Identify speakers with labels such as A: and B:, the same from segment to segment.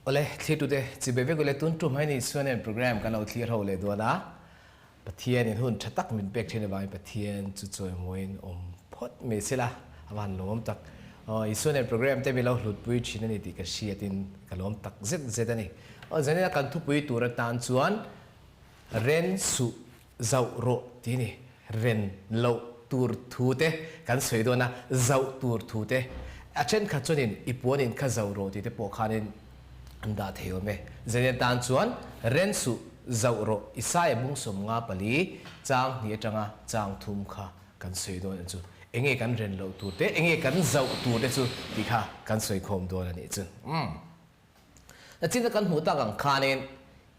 A: Awle, thlirtute chibai vek ule tun tum hai ni chuan en program kan lo thlir ho leh dawn a. Pathian in hun tha tak min pek thin avangin Pathian chu chawimawiin awm phawt mai sela a van lawm tak. Aw Isua nen program te mi lo hlutpui thin a ni tih ka hriatin ka lawm tak zet zet a ni. Aw zanina kan thupui tur atan chuan Ren suh zauh rawh tih a ni. Ren loh tur thu te kan sawi dawn a, zauh tur thu te. A thenkhat chuanin i puanin kha zauh rawh tih te pawh khanin an dah thei awm e. Zanian tan chuan ren suh zauh rawh Isaia bung 54 chang hnih atanga chang thum kha kan sawi dawn ang chu. Enge kan ren loh tur te, enge kan zauh tur te chu tih kha kan sawi khawm dawn a nih chu. Umm. Nachina kan hmuh tak ang khanin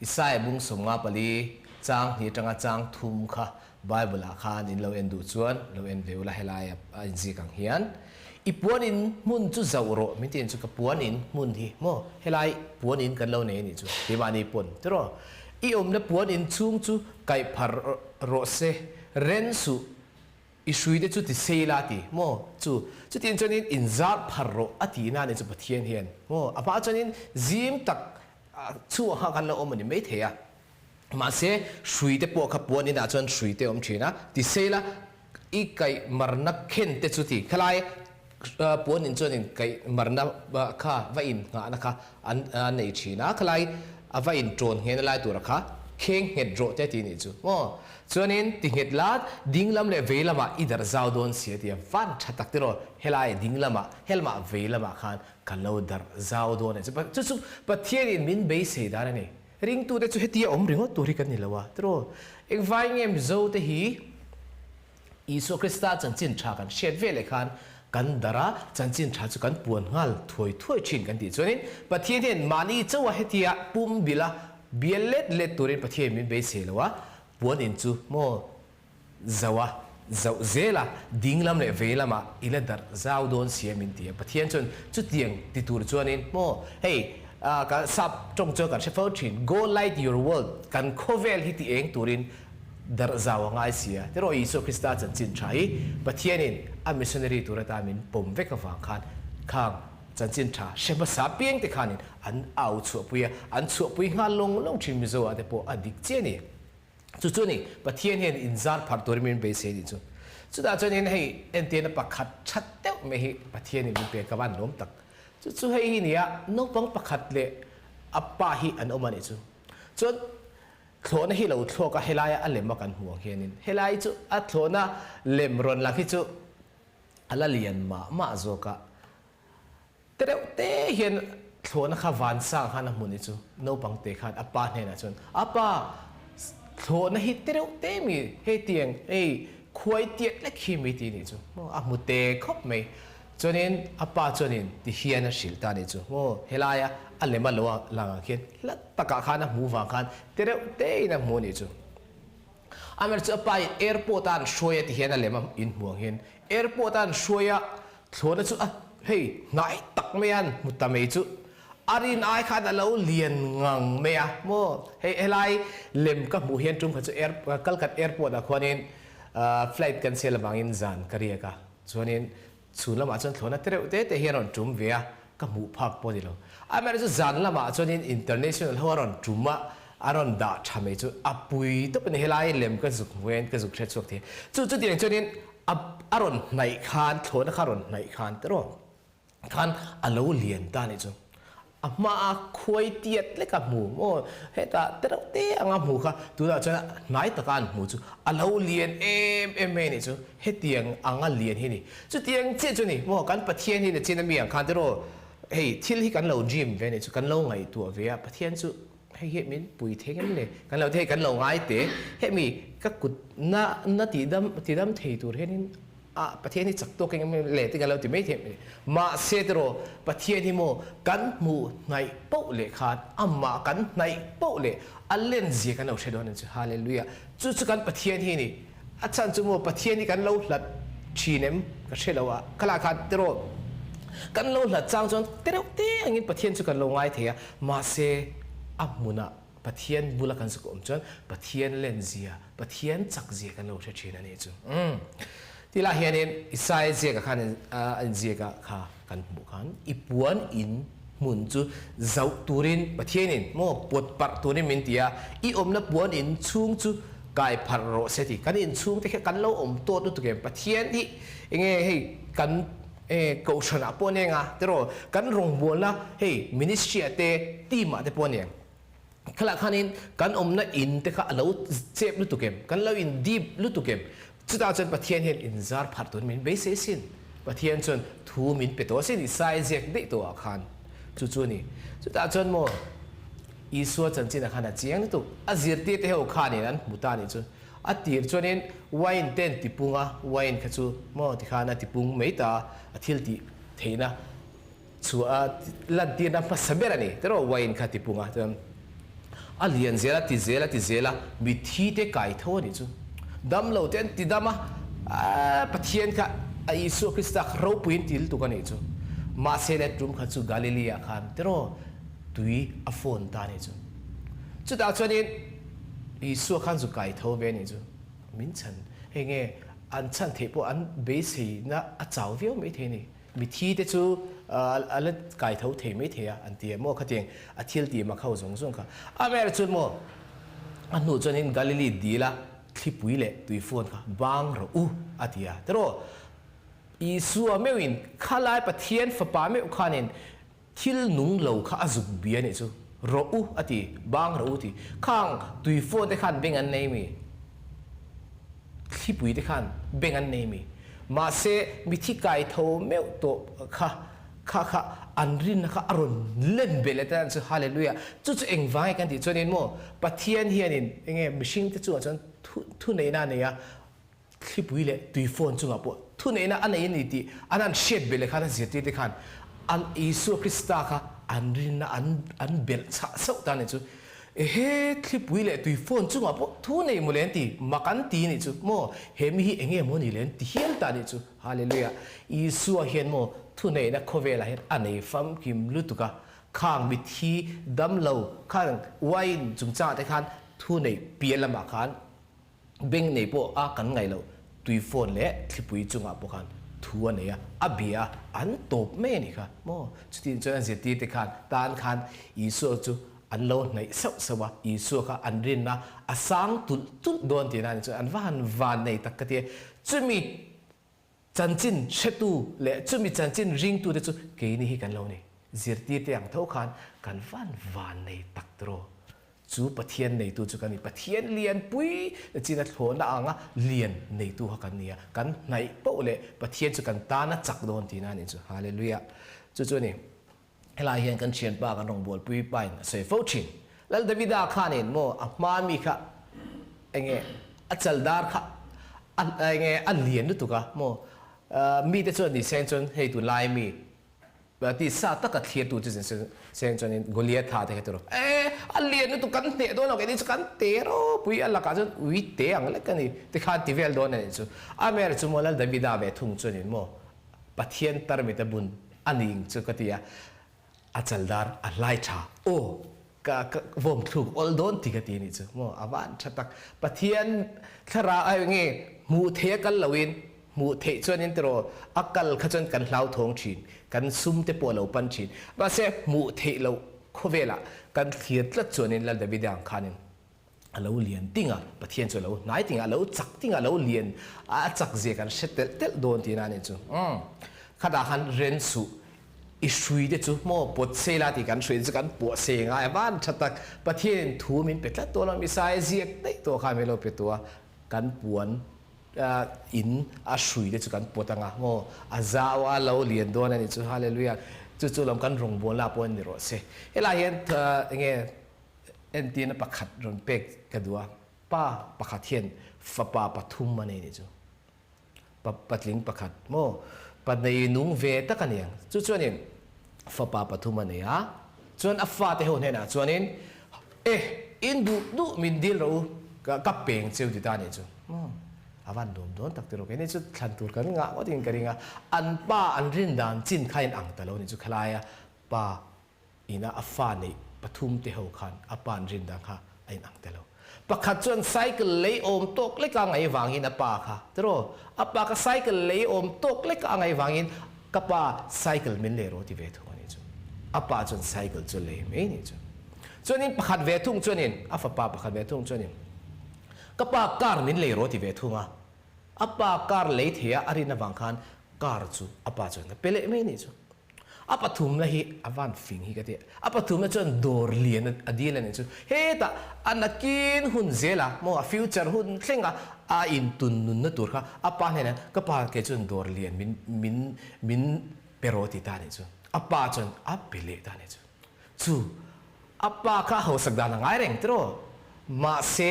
A: Isaia bung 54 chang hnih atanga chang thum kha Bible ah khan in lo en duh chuan lo en ve ula helai a inzik ang hian i puan in hmun chu zauh rawh min ti en chu ka puan in hmun hi maw helai puan in kan lo nei anih chu keimahni pawn tiraw i awmna puan in chhung chu kaih phar rawh se ren suh i hrui te chu ti sei la ti maw chu chutiang chuanin in zar phar rawh a tihna anih chu Pathian hian maw a hma chuanin zim tak chhuah kha kan lo awm a ni maithei a. Mahse, hrui te pawh kha puan inah chuan hrui te awm thin a, ti seila i kaih marna khen te chu ti khalai puan in chuan in kaih marna kha va in nghahna kha an nei thin a, khalai a va in tawn nghehna lai tura kha kheng nghet rawh te ti nih chu maw. Chuanin ti nghet la ding lam leh vei lamah i darh zau dawn si a ti a, van tha tak tiraw helai ding lamah helmah vei lamah khan ka lo darh zau dawn a ni chu chu Pathianin min beisei dan a ni. Ringtute chu hetia awm ringawt tur hi kan ni lo a, tiraw? Engvai nge Mizote hi Isua Krista chanchin tha kan hriat ve leh khan kan darh a, chanchin tha chu kan puan nghal thuai thuai thin kan tih chuanin Pathian hian mahni chauha hetia pum bilh a, bial let let turin Pathian min beisei lo a, puan in chu maw zauh a, zauh zel a, ding lam leh vei lamah i la darh zau dawn si a min ti a. Pathian chuan chutiang ti tur chuanin maw hei ka sap tawng chuan kan hre fo thin, go light your world, kan khawvel hi ti eng turin darh zau a ngai si a. Tiraw Isua Krista chanchin tha hi Pathianin a missionary tur atan min pawm vek avang khan khang chanchin tha hre hmasa piang te khanin an au chhuahpui a, an chhuahpui nghal lawng lawng thin Mizo ah te pawh a dik chiah a ni. Chu chu ni, Pathian hian inzar pharh turin min beisei tih chu. Chutah chuanin hei entirna pakhat that deuh mai hi Pathianin min pek a van lawm tak. Chu chu hei hi nia naupang pakhat leh a pa hi an awm a nih chu. Chuan thlawhna hi lo thlawk a helaia a lem a kan hmuh ang hianin helai chu a thlawhna lem rawn lang hi chu a la lian mah mah zawk a. Te reuh te hian thlawhna kha van sang khan a hmu ni chu naupang te khan a pa hnenah chuan, A pa, thlawhna hi te reuh te mi hei tiang hei khuai tiat lek hi mi ti nih chu maw a hmu te khawp mai. Chuanin a pa chuanin ti hian a hrilh ta nih chu maw helaia a lem a lo lang ang khian hla takah khan a hmuh vang khan te reuh te in a hmu nih chu. Amir chu a pa in airport a an hruai a ti hian a lem a in hmuh ang hian airport a an hruai a Thlawhna chu a hei hnai tak mai a an hmu ta mai chu a rin ai khan a lo lian ngang mai a maw hei helai lem ka hmuh hian tum kha chu air Kalkat airport ah khuanin flight kan sel avangin zan ka riak a chuanin chhun lamah chuan thlawhna te reuh te te hi a rawn tum ve a ka hmuh phak pawh a ni lo amaherawhchu zan lamah chuanin international ho a rawn tum a a rawn dah tha mai chu a pui tawp a ni helai lem ka zuk hmu hian ka zuk hre chhuak thei chu chutiang chuanin A a rawn hnaih khan, thlawhna kha a rawn hnaih khan tiraw khan a lo lian ta nih chu. A hmaa khuai tiat lek a hmu maw hetah tereuh te anga hmu kha tunah chuan hnai taka an hmu chu a lo lian em em mai nih chu. Hetiang anga lian hi ni. Chutiang chiah chu ni maw kan Pathian hi nachin ami ang khan tiraw hei thil hi kan lo dream ve nih chu kan lo ngaihtuah ve a Pathian chu Hei hi min pui thei ngem le? Kan lo thei kan lo ngai te. Hemi ka kut na na ti dam ti dam thei tur hianin a Pathian hi chak tawk engem le ti kan lo ti mai thei mai. Mahse tiraw Pathian hi maw kan hmuh hnaih poh leh khan amah kan hnaih poh leh a len zia kan lo hre dawn ang chu. Hallelujah. Chu chu kan Pathian hi ni. A chhan chu maw Pathian hi kan lo hlat thin em ka hre lo a, khalah khan tiraw kan lo hlat chang chuan tereuh te angin Pathian chu kan lo ngai thei a, mahse a hmunah Pathian bula kan zuk awm chuan Pathian len zia, Pathian chak zia kan lo hre thin a nih chu. Umm. Ti lah hianin Isaia ziakah khan a inziakah kha kan hmuh khan i puan in. hmun chu zauh turin Pathianin maw pawt parh turin min ti a, i awmna puan in chhung chu kai pharh rawh se ti. Kan in chhung te kha kan lo awm tawt lutuk em? Pathian hi enge hei kan kohhran ah pawh aniang a tiraw kan rawngbawlna hei ministry ah te team ah te pawh aniang. Khalah khanin kan awmna in te kha a lo chep lutuk em? Kan lo in dip lutuk em? Chutah chuan Pathian hian in zar pharh turin min beisei asin. Pathian chuan thu min pe tawh asin i sai ziak daih tawh ah khan. Chu chu a ni. Chutah chuan maw Isua chanchinah khan a chiang lutuk. A zirtir te ho khanin an hmu ta anih chu. A tir chuanin wine te an tipung a, wine kha chu maw tikhan a tipung mai ta a, a thil tih theihna Chu a lantirna hmasa ber a ni. Tiraw wine kha ti pung a, chuan a lian zel a, ti zel a, ti zel a, mitthi te kai tho a nih chu. Dam lo te an ti dam a, aaa Pathian kha a Isua Krista kha ropuiin ti lutuk a nih chu. Mahse le tum kha chu Galilee ah khan tiraw tui a fawn ta a nih chu. Chutah chuanin Isua khan zu kai tho ve a nih chu. Min chhan, hei nge an chhan theih pawh an beiseina a chau viau maithei a ni. Mithi te chu a la kai tho thei mai thei a, an ti a maw khatiang a thil tih mak ho zawng zawng kha. Amaherawhchu chuan maw a hnuh chuanin Galili dila thlipui leh tuifawn kha bang rawh u a ti a. Tiraw Isua meuhin khalai Pathian fapa meuh khanin thil nung lo kha a zuk bia nih chu rawh u a ti, bang rawh u ti. Khang tuifawn te khan beng an nei mi? Thlipui te khan beng an nei mi? Mahse mithi kai tho meuh tawh kha kha kha an rinna kha a rawn len belh e tan chu Hallelujah! Chu chu engvang e kan tih chuanin maw Pathian hianin enge mihring te chungah chuan thu thuneihna a nei a, Thlipui leh tuifawn chungah pawh thuneihna a nei a ni tih an han hriat belh leh khan a zirtir te khan an Isua Krista kha an rinna an an belh chhah sauh ta a nih chu. Ehe, thlipui leh tuifawn chungah pawh thu nei maw le an ti, mak an ti nih chu maw, he mi hi enge maw ni le an ti hial ta nih chu. Hallelujah! Isua hian maw thuneihna khawvelah hian a nei famkim lutuk a, khang mithi damlo khang wine chungchangah te khan thuneih piah lamah khan Beng nei pawh a kan ngaih loh tui phone leh thlipui chungah pawh khan thu a nei a, a bia a, an tawp mai a nih kha maw? Chutiang chuan a zirtirte khan tan khan Isua chu an lo hnaih sauh sauh a, Isua kha an rinna a sang tulh tulh dawn tihna a nih chuan an va han van nei tak ka ti e. Chumi chanchin hretu leh chumi chanchin ringtute chu keini hi kan lo ni. Zirtirte ang tho khan kan van van nei tak tiraw? Chu Pathian neitu chu kan ni. Pathian lianpui chin a thlawhna anga lian neitu kha kan ni a. Kan hnaih poh leh Pathian chu kan tan a chak dawn tihna a nih chu. Hallelujah. Chu chu a ni. Helai hian kan thianpa kan rawngbawlpui pain a sawi fo thin. Lal Davida khanin maw a hma mi kha enge a chaldar kha a enge a lian lutuk a maw mite chuan ni seng chuan hei tunlai mi Tisa taka thlirtu chu zin seng chuanin Goliatha te kha ti rawh. E, a lian lutuk kan hneh dawn lo keini chu kan te ropui a lakah chuan ui te ang lek a ni ti khan ti vel dawn a nih chu. Amer chu maw Lal Davida ve thung chuanin maw Pathian tarmit a bun a ning chu ka ti a, a chaldar a hlai tha aw ka ka vawm thluk awl dawn ti ka ti a nih chu maw a van tha tak. Pathian thlarau ai nge hmuh theih a kal loin Hmuh theih chuanin tiraw a kal kha chuan kan hlauthawng thin, kan sum te pawh a lo pan thin. Mahse hmuh theih loh khawvelah kan thlir tlat chuanin Lal Davida ang khanin a lo lian ting a, Pathian chu a lo hnai ting a, a lo chak ting a, a lo lian a chak zia kan hre telh telh dawn tihna a nih chu. Umm khatah khan ren suh i hrui te chu maw pawt sei la tih kan hrui chu kan puah sei ngai a, van tha tak Pathianin thu min pe tlat tawh lo, Messiah ziak daih tawh kha min lo pe tawh a, kan puan In a hrui te chu kan pawt anga maw a zau a lo lian dawn a nih chu Hallelujah chu chu lam kan rawngbawlna pawh ni rawh se helai hian enge entirna pakhat rawn pek ka duh a pa pakhat hian fapa pathum a nei nih chu pa patling pakhat maw pa nei nung ve tak a ni ang chu chuanin fapa pathum a nei a chuan a fate ho hnenah chuanin e in duh duh min dil rawh u ka peng cheu ti ta a nih chu. Maw? A van nuam dawn tak tiraw keini chu thlan tur kan ngah ngawt in ka ring a, an pa an rin dan chin kha in ang ta lo nih chu khalaia pa ina a fa neih pathum te ho khan a pa an rin dan kha a in ang ta lo. Pakhat chuan cycle lei awm tawk lek a ngaih vangin a pa kha tiraw a pa kha cycle lei awm tawk lek a ngaih vangin ka pa cycle min lei rawh ti ve thung a nih chu. A pa chuan cycle chu lei mai ni chu. Chuanin pakhat ve thung chuanin a fapa pakhat ve thung chuanin ka pa car min lei rawh ti ve thung a. A pa car lei thei a a rin avang khan car chu a pa chuan a pe leh mai ni chu. A pathumna hi a van fing hi ka ti. A pathumna chuan dawr lian a dil a nih chu. Hetah a nakin hun zela maw a future hun thlenga a intun nunna tur kha a pa hnenah ka pa kei chuan dawr lian min min min pe rawh ti ta a nih chu. A pa chuan a pe leh ta a nih chu. Chu a pa kha a hausak dan a ngai reng tiraw? Mahse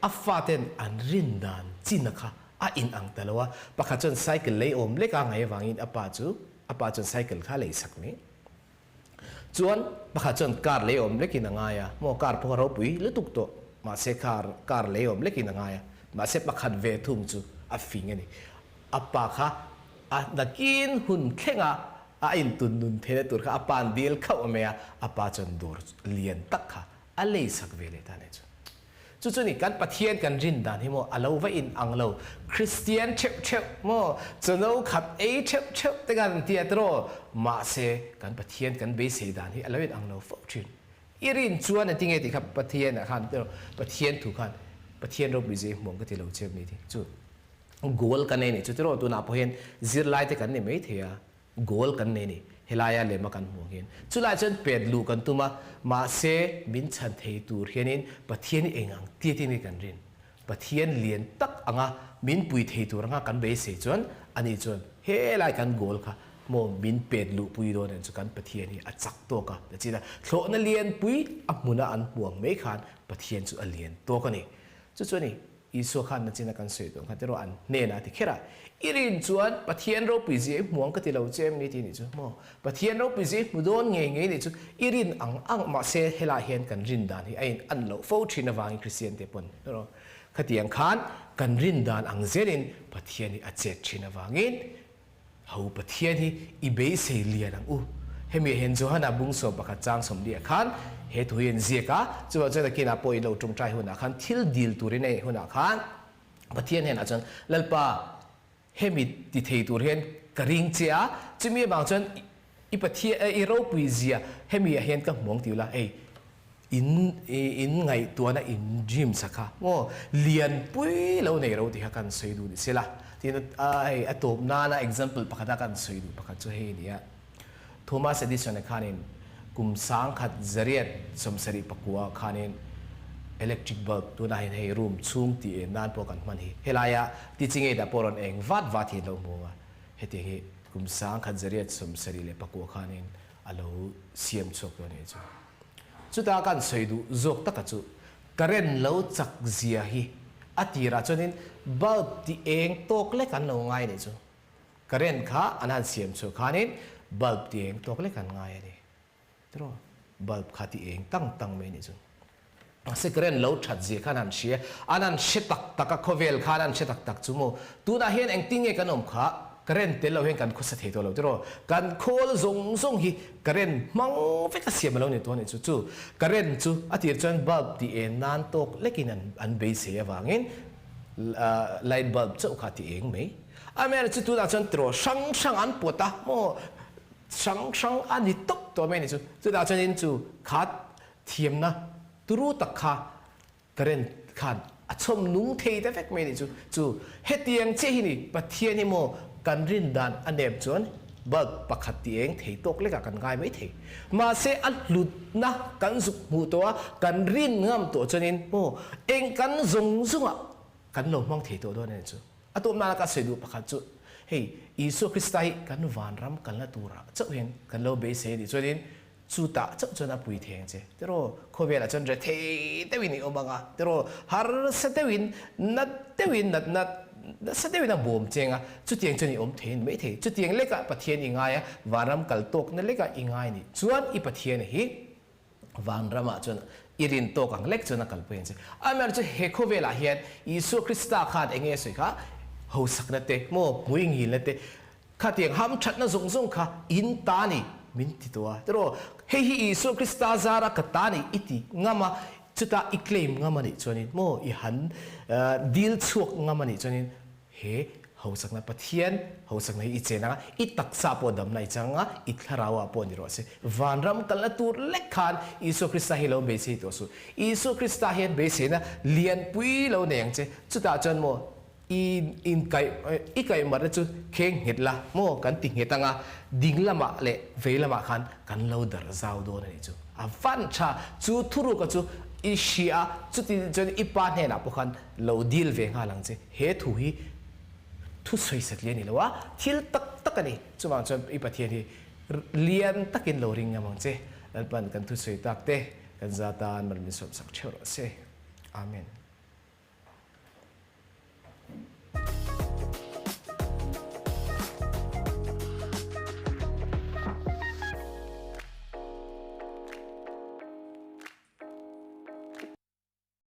A: a faten an rin dan china kha a inang ta lo a. Pakhat chuan cycle lei awm lek a ngaih avangin a pa chu A pa chuan cycle kha a lei sak mai. Chuan pakhat chuan car lei awm lekin a ngai a, maw car pawh a ropui lutuk tawh, mahse car car lei awm lekin a ngai a, mahse pakhat ve thung chu a fing a ni. A pa kha a nakin hun thlenga a intun nun theihna tur kha a pa'n dil khauh mai a, a pa chuan dawr lian tak kha a lei sak ve leh ta a ni chu. Chu chu ni kan Pathian kan rin dan hi maw a lo va in ang lo. Kristian theuh theuh maw chawno khat ei theuh theuh te kan ti a tiraw? Mahse kan Pathian kan beisei dan hi a lo in ang lo fo thin. I rin chuan engtinge tih kha Pathian ah khan tiraw Pathian thu khan Pathian ropui zia i hmuam ka ti lo che mi ti chu goal kan nei ni chu tiraw tunah pawh hian zirlai te kan ni mai thei a. Goal kan nei ni. Helaia lema kan hmuh ang hian. Chulai chuan pet luh kan tum a, mahse min chhan thei tur hianin Pathian hi eng ang tiatin nge kan rin? Pathian lian tak anga min pui thei tur anga kan beisei chuan ani chuan helai kan goal kha maw min pet luh pui dawn ang chu kan Pathian hi a chak tawk a. Tichuan thlawhna lianpui a hmuna an hmuh ang mai khan Pathian chu a lian tawk a ni. Chu chu a ni. Isua khan nachin a kan sawi dawn kha tiraw an hnenah a ti kher a, I rin chuan Pathian ropui zia i hmu ang ka ti lo che em ni tih nih chu maw? Pathian ropui zia i hmu dawn ngei ngei nih chu i rin ang ang mahse helaiah hian kan rin dan hi a in an loh fo thin avangin Kristian te pawn tiraw khatiang khan kan rin dan ang zelin Pathian hi a chet thin avangin Ho Pathian hi i beisei lian ang u. Hemi ah hian Johana bung 11 chang 40 ah khan he thu hi an ziak a, chuvang chuan nakinah pawh i lo tawngtai hunah khan thil dil turin a ei hunah khan Pathian hnenah chuan Lalpa hemi ti thei tur hian ka ring che a, chumi avang chuan i Pathian i ropui zia hemi ah hian ka hmu ang ti ula hei in in ngaihtuahna in dream sa kha maw lian pui lo nei ro tih kha kan sawi duh ni sela tin a hei a tawp nana example pakhata kan sawi duh pakhat chu hei a ni a Thomas Edison a khanin kum 1779 khanin electric bulb tunah hian hei room chhung tih en nan pawh kan hman hi helaia teaching aid ah pawh rawn eng vat vat hi an lo hmu a hetiang hi kum 1779 khanin a lo siam chhuak dawn a ni chu. Chuta kan sawi duh zawk taka chu current lo chak zia hi a tirah chuanin bulb ti eng tawk lek an lo ngai a nih chu. Current kha an han siam chhuah khanin bulb ti eng tawk lek an ngai a ni. Tiraw? Bulb kha ti eng tang tang mai a nih chu. Mahse current lo that zia khan han hria, an han hre tak tak a, khawvel khan an hre tak tak chu maw? Tunah hian engtin nge kan awm kha? Current tel lo hian kan khawsa thei tawh lo tiraw? Kan khawl zawng zawng hi current hmang vek a siam a lo ni tawh a nih chu. Chu current chu a tir chuan bulb tih en nan tawk lekin an an beisei avangin light bulb chauh kha a ti eng mai. Amaherawhchu chu tunah chuan tiraw hrang hrang an pawt a maw hrang hrang a ni tawp tawh mai a nih chu. Chutah chuanin chu kha thiamna turu tak kha Current khan a chhawm nung thei ta vek mai nih chu. Chu hetiang chiah hi ni Pathian hi maw kan rin dan a nep chuan bulb pakhat ti eng thei tawk lekah kan ngai mai thei. Mahse a hlutna kan zuk hmuh tawh a, kan rin ngam tawh chuanin maw eng kan zawng zawngah kan lo hmang thei tawh dawn a ni chu. A tawp nana ka sawi duh pakhat chu hei Isua Krista hi kan vanram kalna turah chauh hian kan lo beisei a nih chuanin Chutah chauh chuan a pui theng che. Tiraw, khawvelah chuan rethei deuhin i awm ang a, tiraw, harsa deuhin, nat deuhin, natna nasa deuhin a bawm cheng a, chutiang chuan i awm thei a ni maithei. Chutiang lekah Pathian i ngai a, vanram kal tawkna lekah i ngai a ni. Chuan i Pathian hi vanramah chuan i rin tawk ang lek chuan a kalpui ang che. Amaherawhchu he khawvelah hian Isua Krista khan eng nge a sawi kha? Hausakna te, maw, hmuingilna te, Khatiang hamthatna zawng zawng kha in ta ni min ti tawh a. Tiraw, hei hi Isua Krista zara ka ta ni i ti ngam a, chutah i claim ngam a nih chuanin maw i han dil chhuak ngam a nih chuanin he Hausakna Pathian hausakna hi i chen anga, i taksa pawh damna i chang anga, i thlarau ah pawh ni rawh se. Vanram kalna tur lek khan Isua Krista hi lo beisei tawh suh. Isua Krista hian beiseina lianpui lo nei ang che. Chutah chuan maw i inkaih i kaihmarna chu kheng nghet la maw kan ti nghet anga, ding lamah leh vei lamah khan kan lo dar zau dawn a nih chu. A van tha chu thuruka chu i hria a, chuti chuan i pa hnenah pawh khan lo dil ve nghal ang che. He thu hi thu sawisat lian ni lo a, thil tak tak a ni. Chuvang chuan i Pathian hi lian takin lo ring ngam ang che. Lalpan kan thusawi tak te kan za tan mal min sawmsak theuh rawh se. Amen.